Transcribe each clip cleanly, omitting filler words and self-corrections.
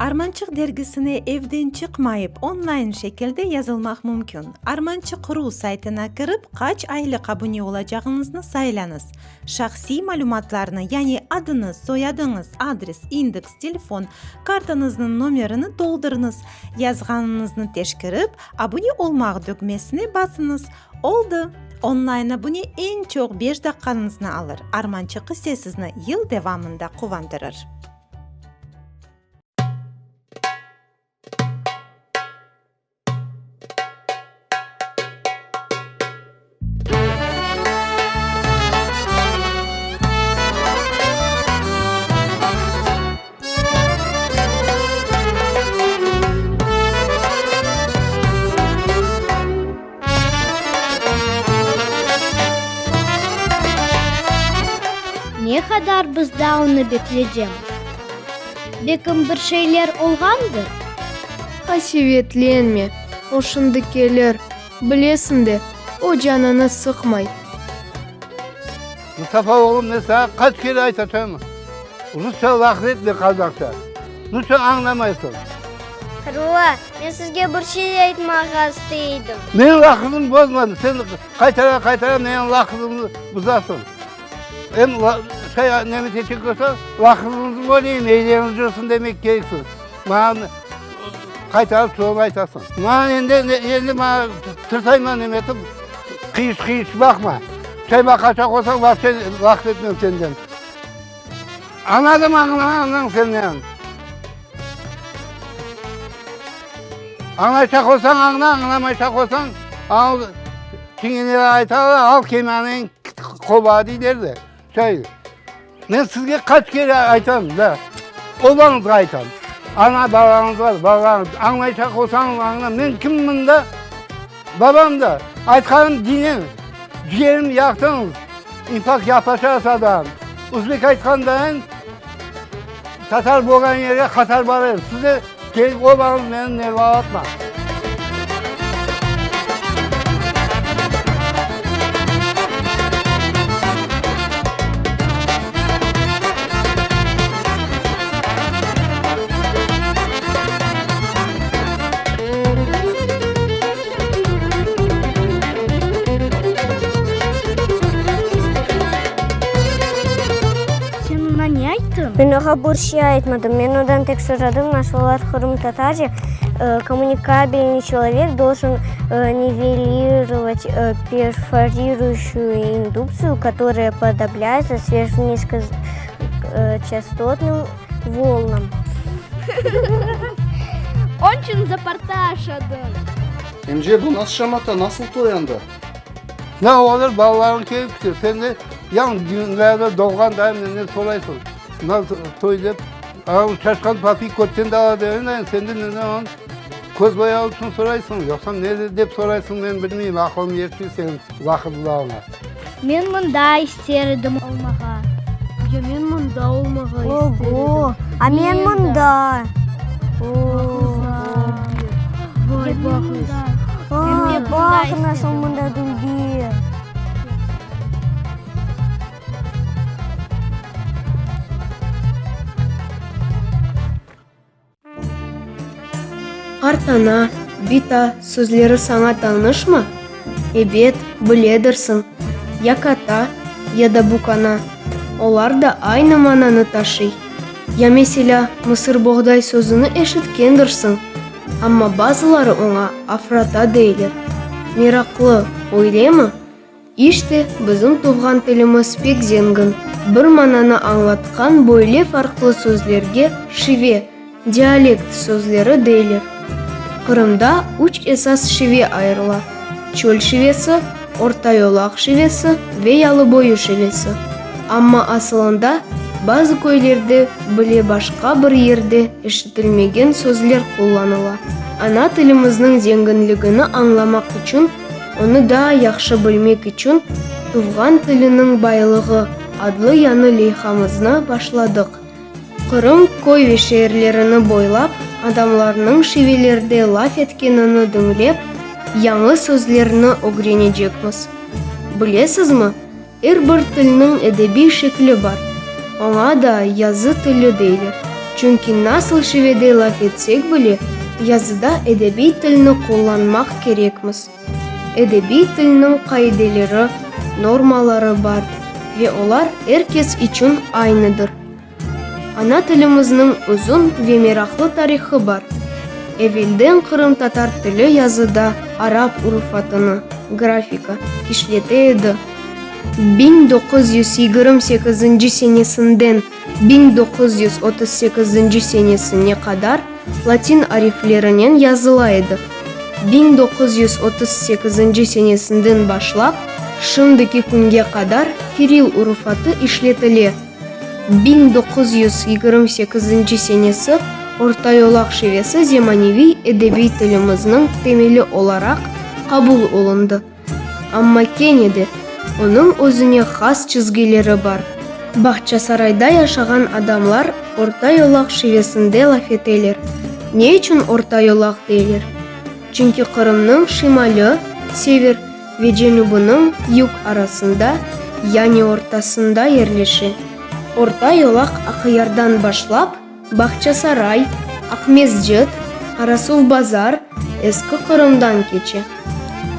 Armançıq dergisine evden çıqmayıp online şekilde yazılmaq mümkün. Armançıq ru saytına kirip, qaç aylıq abune olacağıñıznı saylañız. Şahsiy malümatlarnı, yani adıñız, soyadıñız, adres, indeks, telefon, kartañıznıñ nomerini toldurıñız. Yazğanıñıznı teşkerip, Abune olmaq dögmesine basıñız. Oldı! Online abune eñ çoq beş daqqañıznı alır, Armançıq ise sizni yıl devamında quvandırır. Ne qadar biz daa onı bekleycemiz? Belkim bir şeyler olğandır? Qasevetlenme, o şimdi kelir, bilesiñ de, o canını sıqmay. Mustafa oğlum, men saña qaç kere aytacağım, rusça laf etme qazaqça. Niçün añlamaysıñ? Qarıla, men sizge bir şey aytmağa isteydim. Menim lafımnı bozma, sen qaytara-qaytara menim lafımnı buzasıñ. Em şey nemi teşekkür olsa, lafımnı böleyim, eyleñiz yürsin demek kereksiñ. Maña qaytarıp soñra aytasıñ. Maña endi, endi maña tırtayma neme etip, qıyış-qıyış baqma. Çay baqacaq olsañ, vapşe laf etmem senden. Añladım, añladım senden. Añlaycaq olsañ, añla, añlamaycaq olsañ, al, çingeneler aytalar, al kemaneni qoba deyler de. Şay, men sizge qaç kere aytam da, obañızğa aytam, ana balañız bar, balañız, añlaycaq olsañız añla, men kimmin da, babam da, aytqanım diñleñ, cigerim yaqtıñız, infarkt yapacaq adam, özbek aytqandayın, tatar bolğan yerge qatar bar edi, siz de kelip obañız meni nervalatma. Sen oña ne ayttıñ? Men oña bir şey aytmadım. Men ondan tek soradım, nasıl olar qırımtatarca Kommunikabelnıy çelovek doljen nivelirovat perforiruyuşçuyu induktsiyu, kotoraya podobляется сверхнизкочастотным волнам. Onçün zoparkta aşadıñ. Emce, bu nasıl şamata, nasıl toy anda? Ne olur, balalarıñ kelip kete, sen de yañı dünyada doğğan dayım menden soraysıñ, nasıl toy dep. Anav şaşqan papiy kötten de ala degen dayım, sen de menden onı köz boyağı içün soraysıñ, yoqsa ne dep soraysıñ, men bilmeyim, aqılım yetmey seniñ laqırdılarıña. Men mında ister edim olmağa. Ya men mında olmağa ister edim. Ogo, a men mında. Vay, baqıñız. A, baq, nasıl mında dülber. Qartana, bita sözleri saña tanışmı? Ebet, biledirsiñ. Ya kata, ya da bukana, olar da aynı mananı taşıy. Ya meselâ, mısırboğday sözüni eşitkendirsiñ, amma bazıları oña afrata deyler. Meraqlı, öylemi? İşte, bizim tuvğan tilimiz pek zengin, bir mananı añlatqan böyle farqlı sözlerge şive, dialekt, sözleri deyler. Qırımda üç esas şive ayırıla, çöl şivesi, ortayolaq şivesi ve yalıboyu şivesi. Amma asılında bazı köylerde bile başqa bir yerde eşitilmegen sözler qullanıla. Ana tilimizniñ zenginligini añlamaq içün, Onı daa yahşı bilmek içün Tuvğan tiliniñ baylığı adlı yañı leyhamıznı başladıq. Qırım köy ve şeerlerini boylap, adamlarnıñ şivelerde laf etkenini diñlep, yañı sözlerni ögrenecekmiz. Bilesizmi, er bir tilniñ edebiy şekli bar, oña da yazı tili deyler. Çünki nasıl şivede laf etsek bile, yazıda edebiy tilni qullanmaq kerekmiz. Edebiy tilniñ qaideleri, normaları bar ve olar er kes içün aynıdır. Ana tilimizniñ uzun ve meraqlı tarihı bar. Evelden qırımtatar tili yazıda arap urufatını, grafika, işlete edi. 1928 senesinden 1938 senesine qadar latin ariflerinen yazıla edi. 1938 senesinden başlap şimdiki künge qadar kiril urufatı işletile. 1928 senesi Ortayolaq şivesi zemaneviy edebiy tilimizniñ temeli olaraq qabul olundı. Amma kene de, onıñ özüne has çizgileri bar. Bağçasarayda yaşağan adamlar Ortayolaq şivesinde laf eteler. Ne içün Ortayolaq deyler? Çünki Qırımnıñ şimali, sever, ve cenübiniñ, yug, arasında, yani ortasında yerleşe. Orta yolaq Aqyardan başlap, Bağçasaray, Aqmescit, Qarasuvbazar, Eski Qırımdan keçe.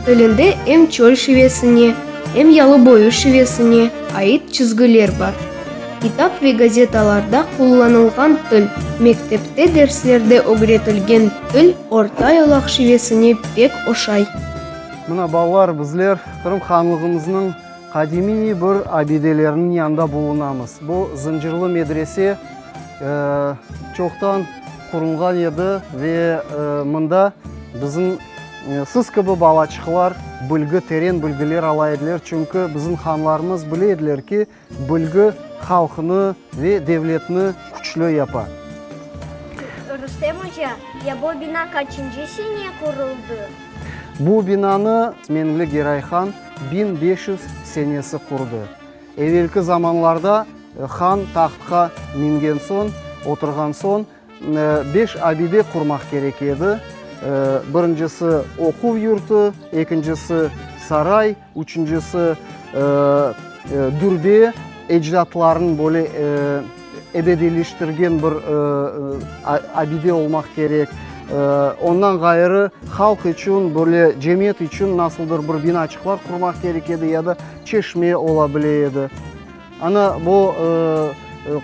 Tilinde em çöl şivesine, em yalıboyu şivesine ait çizgiler bar. Kitap ve gazetalarda qullanılğan til, mektepte derslerde ögretilgen til Orta yolaq şivesine pek oşay. Mına, balalar, bizler Qırım hanlığımıznıñ qadimiy bir abideleriniñ yanında bulunamız. Bu Zıncırlı medrese çoqtan qurulğan edi ve mında bizim siz kibi balaçıqlar bilgi, teren bilgiler ala ediler, çünki bizim hanlarımız bile ediler ki, Bilgi halqnı ve devletni küçlü yapa. Rustem oca, ya bu bina qaçıncı sene quruldı? Bu binanı Meñli Geray han 1500 senesi qurdı. Evelki zamanlarda han tahtqa mingen soñ, oturğan soñ, beş abide qurmaq kerek edi. Birincisi oquv yurtu, ekincisi saray, Üçüncisi, dürbe, ecdatlarnıñ böyle ebediyleştirgen bir abide olmaq kerek. Ondan ğayrı, halq içün, böyle cemiyet içün nasıldır bir binaçıqlar qurmaq kerek edi ya da çeşme ola bile edi. Ana, bu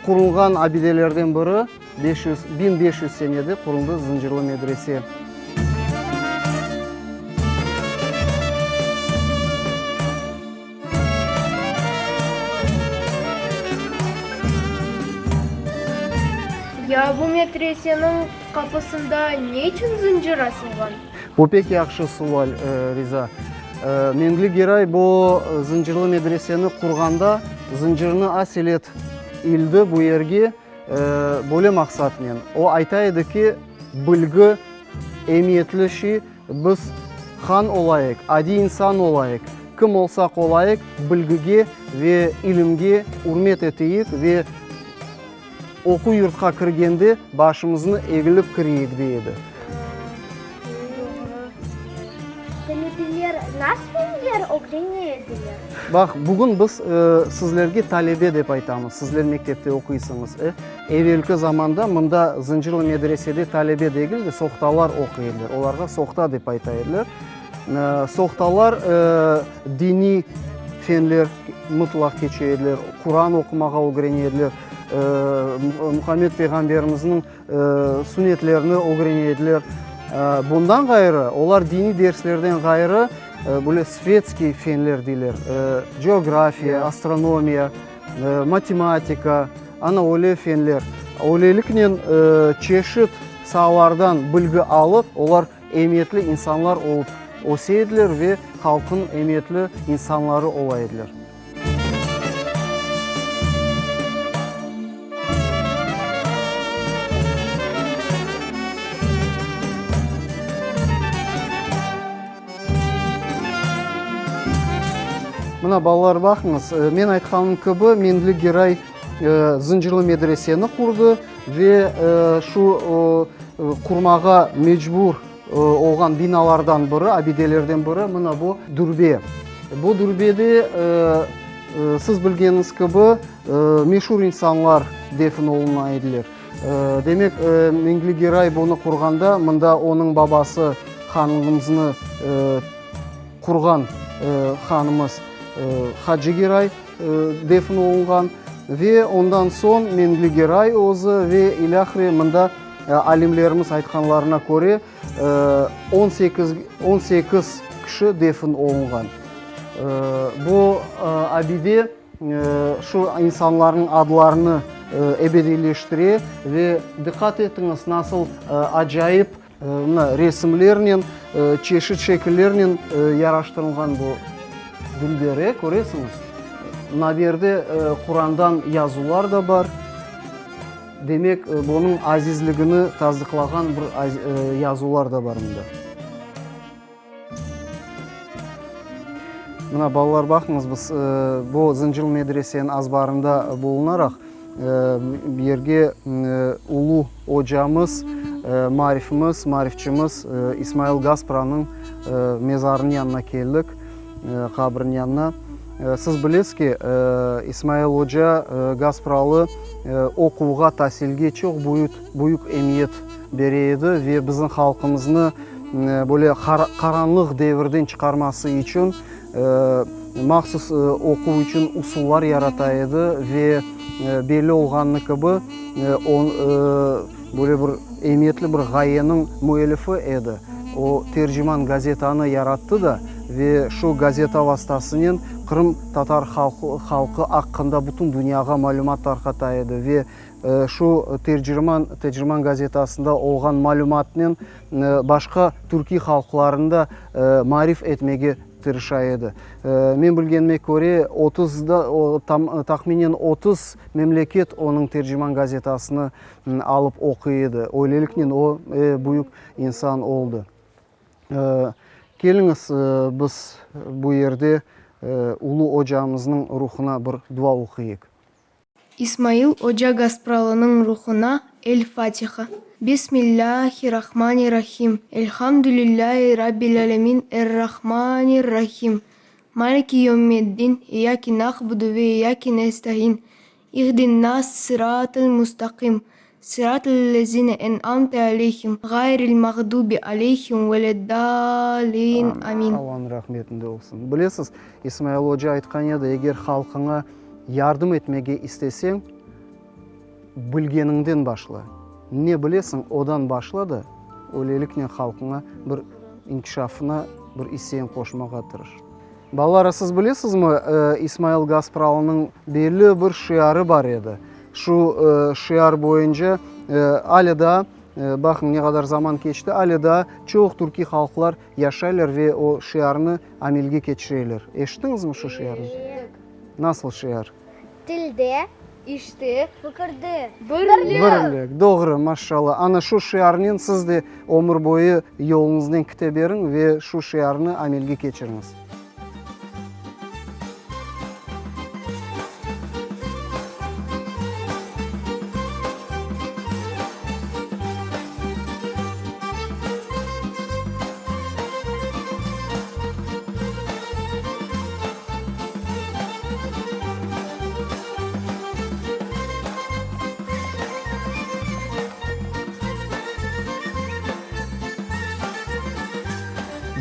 qurulğan abidelerden biri, 500, 1500 senede quruldı Zıncırlı medrese. Ya bu medreseniñ qapısında ne içün zıncır asılğan? Bu pek yahşı sual, Riza. Mengli Geray bu Zıncırlı medreseni qurğanda zıncırnı aselet ildi bu yerge. Böyle maqsatnen o ayta edi ki, bilgi emiyetli şey, biz han olayıq, adiy insan olayıq, kim olsaq olayıq, bilgige ve ilimge ürmet eteyik ve oquv yurtqa kirgende başımıznı egilip kireyik, dey edi. Doğru. Talebeler nasıl yer ögrene ediler? Baq, bugün biz sizlerge talebe dep aytamız, sizler mektepte oquysıñız. E, evelki zamanda mında Zıncırlı medresede talebe degil de, sohtalar oquy ediler. Olarğa sohta dep ayta ediler. Sohtalar diniy fenler mıtlaq keçe ediler, Quran oqumağa ögrene ediler, Muhammed peyğamberimizniñ Sünnetlerni ögrene ediler. Bundan ğayrı, olar diniy derslerden ğayrı, böyle svetskiy fenler deyler, coğrafiya, astronomiya, matematika, ana öyle fenler. Öyleliknen çeşit saalardan bilgi alıp, olar emiyetli insanlar olıp öse ediler ve halqnıñ emiyetli insanları ola ediler. Mına, balalar, baqıñız, men aytqanım kibi, Meñli Geray Zıncırlı medreseni qurdı ve şu qurmağa mecbur olğan binalardan biri, abidelerden biri mına bu dürbe. Bu dürbede, siz bilgeniñiz kibi, meşur insanlar defin oluna ediler. Demek, Mengli Geray bunı qurğanda, mında onıñ babası hanlığımıznı qurğan hanımız Hacı Geray defn olunğan ve ondan soñ Mengli Geray özü ve ilâhre mında alimlerimiz aytqanlarına köre on sekiz, 18 kişi defn olunğan. Bu abide şu insanlarnıñ adlarını ebediyleştire ve diqqat etiñiz, nasıl acayip mına resimlernen, çeşit şekillernen yaraştırılğan bu dülber, e, köresiñiz? Mına bu yerde Qurandan yazuvlar da bar. Demek, bunıñ azizligini tasdıqlağan bir yazuvlar da bar mında. Mına, balalar, baqıñız, biz bu Zıncırlı medreseniñ azbarında bulunaraq, bu yerge ulu ocamız, maarifimiz, maarifçimiz İsmail Gaspranıñ mezarınıñ yanına keldik, qabriniñ yanına. Siz bilesiz ki, İsmail oca Gaspralı oquvğa, tasilge çoq büyük, büyük emiyet bere edi ve bizim halqımıznı böyle qaranlıq devirden çıqarması içün mahsus oquv içün usullar yarata edi ve belli olğanı kibi, o, böyle bir emiyetli bir ğayeniñ müellifi edi. O, Terciman gazetanı yarattı da ve şu gazeta vastasınen qırımtatar halqı aqqında bütün dünyağa malümat tarqata edi ve Şu Tercirman, Tecirman gazetasında olğan malümatnen başqa türkiy halqlarını da maarif etmege tırışa edi. Men bilgenime köre, otuzda, tam, tahminen 30 memleket onıñ Terciman gazetasını alıp oquy edi. Öyleliknen o, büyük insan oldı. Keliñiz, biz bu yerde ulu ocamıznıñ ruhuna bir dua oquyıq. İsmail oca Gaspralınıñ ruhuna El Fatiha. Bismillâhi-rahmani-rahim. Elhamdülillâhi Rabbil-alemin Er-Rahmani-r-Rahim. Maliki yevmiddin İyyâke na'budu ve iyyâke nesta'in. İhdinas-sıratal-mustaqim. Sıratal-lezine en'amte aleyhim, ğayril-mağdubi aleyhim veled-dâlin. Amin. Allanıñ rahmetinde olsun. Bilesiz, İsmail oca aytqan edi, eger halqıña Yardım etmege isteseñ, bilgeniñden başla. Ne bilesiñ, odan başla da, öyleliknen halqıña bir inkişafına bir isseñ qoşmağa tırış. Balalar, siz bilesizmi, İsmail Gaspralınıñ belli bir şiarı bar edi. Şu şiar boyunca alâ daa, baqıñ, ne qadar zaman keçti, alâ daa çoq türkiy halqlar yaşaylar ve o şiarnı amelge keçireler. Eşittiñizmi şu şiarnı? Eşittik. Nasıl şiar? Tilde, işte, fikirde birlik! Birlik, doğru, maşşalla. Ana şu şiarnen siz de ömür boyu yoluñıznen kite beriñ ve şu şiarnı amelge keçiriñiz.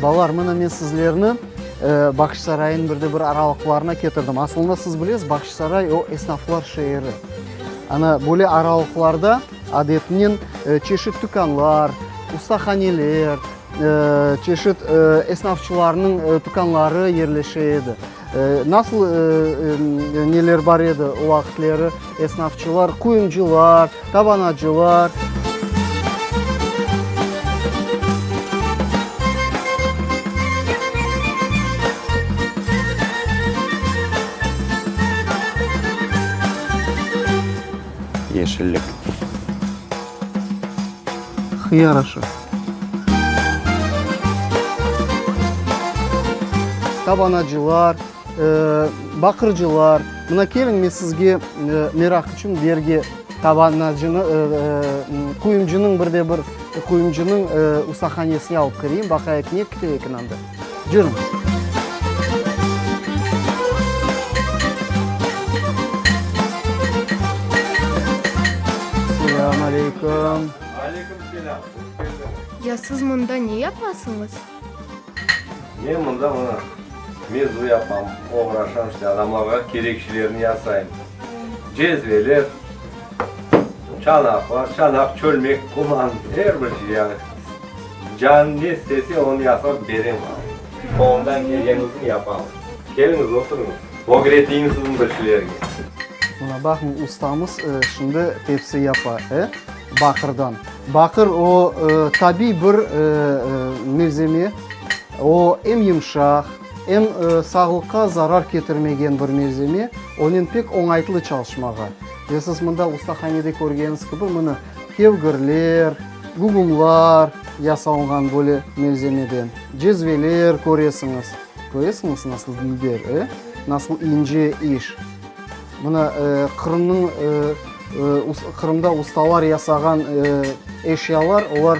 Balalar, mına men sizlerni Bağçasaraynıñ bir de bir aralıqlarına ketirdim. Asılında siz bilesiz, Bağçasaray o esnaflar şeeri. Ana, böyle aralıqlarda adetinen çeşit tükânlar, ustahaneler, Çeşit esnafçılarnıñ tükânları yerleşe edi. Nasıl neler bar edi o vaqıtları? Esnafçılar, quyumcılar, tabanacılar. Yeşillik. Hıyar aşı. Tabanacılar, baqırcılar. Mına keliñ, men sizge meraq içün berge tabanacını, quyumcınıñ bir de bir quyumcınıñ ustahanesine alıp kireyim, baqayıq ne kite eken anda. Cürüñiz. Selâm aleyküm. aleyküm! Aleyküm selâm! Hoş keldiñiz! Ya siz mında ne yapasıñız? Men mında mına mezvu yapam, oğraşam, işte adamlarğa kerek şeylerni yasayım. Cezveler, çanaqlar, çanaq, çölmek, quman, er bir şey yani. Can ne istese, onı yasap berem. Qolumdan kelgenimizni yapamız. Keliñiz, oturıñız. Ögreteyim sizni bir şeylerge. Mına baqıñ, ustamız şimdi tepsi yapa, e, baqırdan. Baqır o, tabiy bir malzeme, o em yımşaq, em sağlıqqa zarar ketirmegen bir malzeme, onen pek oñaytlı çalışmağa. Ve siz mında ustahanede körgeniñiz kibi, mına kevgirler, gügümlar yasalğan böyle malzemeden, cezveler köresiñiz. Köresiñiz, nasıl dülber, e? Nasıl ince iş. Mına, Qırımnıñ, Qırımda ustalar yasağan eşyalar, olar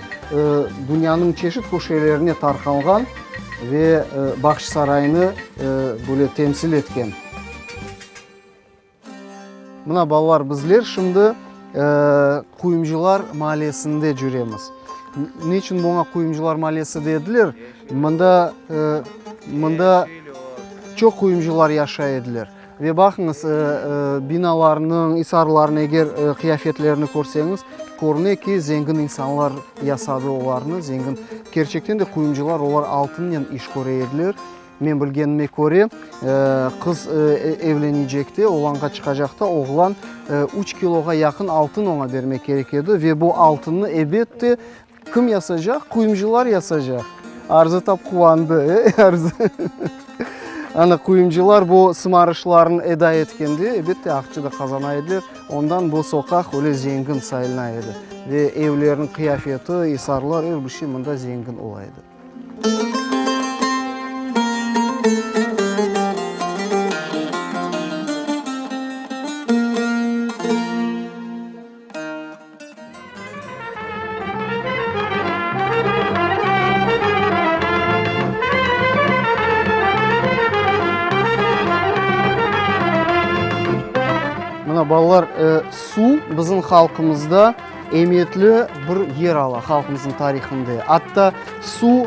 dünyanıñ çeşit köşelerine tarqalğan ve Bağçasaraynı böyle temsil etken. Mına, balalar, bizler şimdi Quyumcılar maalesinde cüremiz. Ne içün buña Quyumcılar maalesi dediler? Mında, mında çoq quyumcılar yaşay ediler. Ve baqıñız, binalarnıñ, isarlarnıñ eger qıyafetlerini körseñiz, körüne ki, zengin insanlar yasadı olarnı, zengin. Kerçekten de quyumcılar, olar altınnen iş köre ediler. Men bilgenime köre, qız evlenecekte, oğlanğa çıqacaqta, oğlan üç kiloğa yaqın altın oña bermek kerek edi ve bu altınnı, ebet de, Kim yasacaq? Quyumcılar yasacaq. Arzı tap quvandı, e, Arzı? Ana, quyumcılar bu sımarışlarnı eda etkende, elbette, aqça da qazana ediler. Ondan bu soqaq öyle zengin sayılına edi. Ve evlerniñ qıyafeti, isarlar, er bir şey mında zengin ola edi. Mına, balalar, suv bizim halqımızda emiyetli bir yer ala, halqımıznıñ tarihında. Atta suv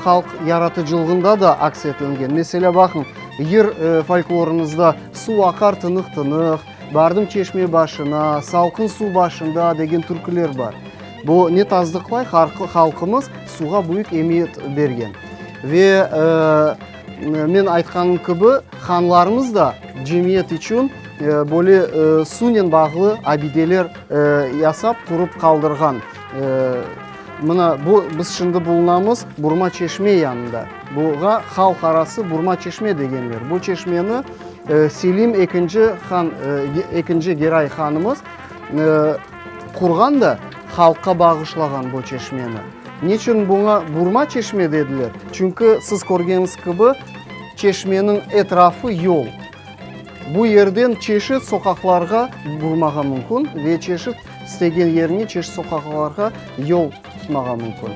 halq yaratıcılığında da aks etilgen. Meselâ, baqıñ, yır folklorımızda suv aqar tınıq-tınıq, Bardım çeşme başına, salqın suv başında degen türküler bar. Bu ne tasdıqlay? Halqımız suvğa büyük emiyet bergen. Ve men aytqanım kibi, hanlarımız da cemiyet içün böyle suvnen bağlı abideler yasap, qurıp qaldırğan. Mına bu, biz şimdi bulunamız Burma çeşme yanında. Buğa halq arası Burma çeşme degenler. Bu çeşmeni Selim ekinci han, ekinci Geray hanımız qurğan da, halqqa bağışlağan bu çeşmeni. Niçün buña Burma çeşme dediler? Çünki siz körgeniñiz kibi, çeşmeniñ etrafı yol. Bu yerden çeşit soqaqlarğa burmağa mümkün ve çeşit istegen yeriñe, çeşit soqaqlarğa yol tutmağa mümkün.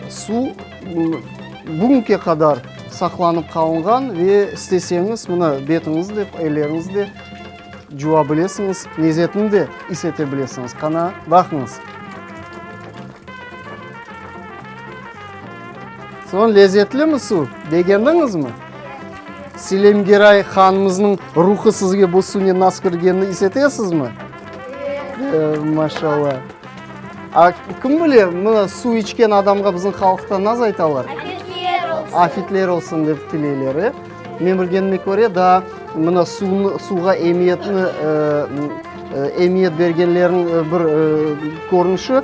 Suv bugünge qadar saqlanıp qalınğan ve isteseñiz, mına, betiñizni de, elleriñizni de cuva bilesiñiz, lezetini de is ete bilesiñiz. Qana, baqıñız. Soñ, lezetlimi suv? Begendiñizmi? Selim Geray hanımıznıñ ruhı sizge bu suvnen nasıl kirgenini is etesizmi? Evet. Maşallah. A, kim bile, mına suv içken adamğa bizim halqta naz aytalar? Afetler olsun. Afetler olsun dep tileyler, e? Men bilgenime köre, daa mına suvnı, suvğa emiyetni, e, emiyet bergenlerniñ bir körünişi, e,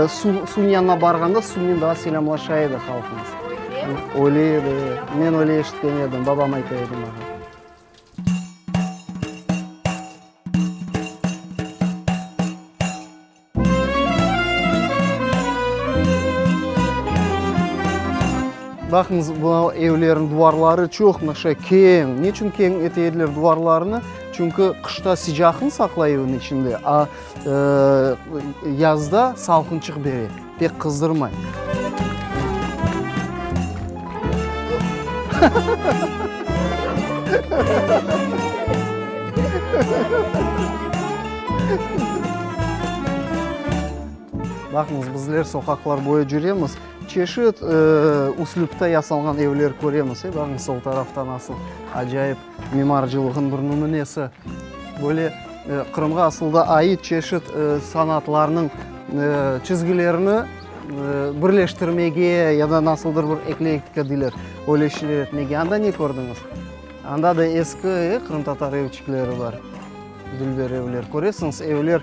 suv, suvnıñ yanına barğanda suvnen daa selâmlaşa edi halqımız. Öyle edi, men öyle eşitken edim, babam ayta edi maña. Baqıñız, bu evlerniñ duvarları çoq mına keñ. Neçün keñ ete ediler duvarlarını? Çünki qışta sıcaqnı saqlay evniñ içinde, a yazda salqınçıq bere, pek qızdırmay. Baqıñız, bizler soqaqlar boyu cüremiz, çeşit üslüpte yasalğan evler köremiz. E, baqıñız, sol tarafta nasıl acayip mimarcılığın bir nümünesi. Böyle Qırımğa asılda ait çeşit sanatlarnıñ çizgilerini birleştirmege ya da nasıldır bir eklektika deyler, öyle şeyler etmege. Anda ne kördiñiz? Anda da eski qırımtatar evçikleri bar, dülber evler. Köresiñiz, evler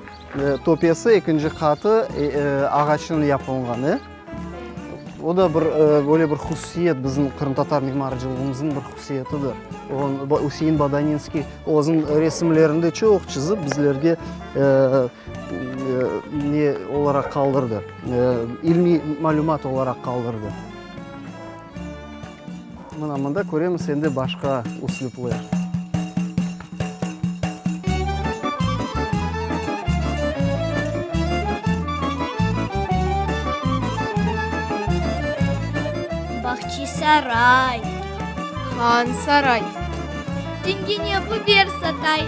töpesi, ekinci qatı ağaçtan yapılğan, e? O da bir böyle bir hususiyet, bizim qırımtatar mimarcılığımıznıñ bir hususiyetidir. Üsein Bodaninskiy özüniñ resimlerinde çoq çizip bizlerge ne olaraq qaldırdı, ilmiy malümat olaraq qaldırdı. Mına mında köremiz endi başqa üslüpler. Bahçisaray. Han saray. Çingene biber satay.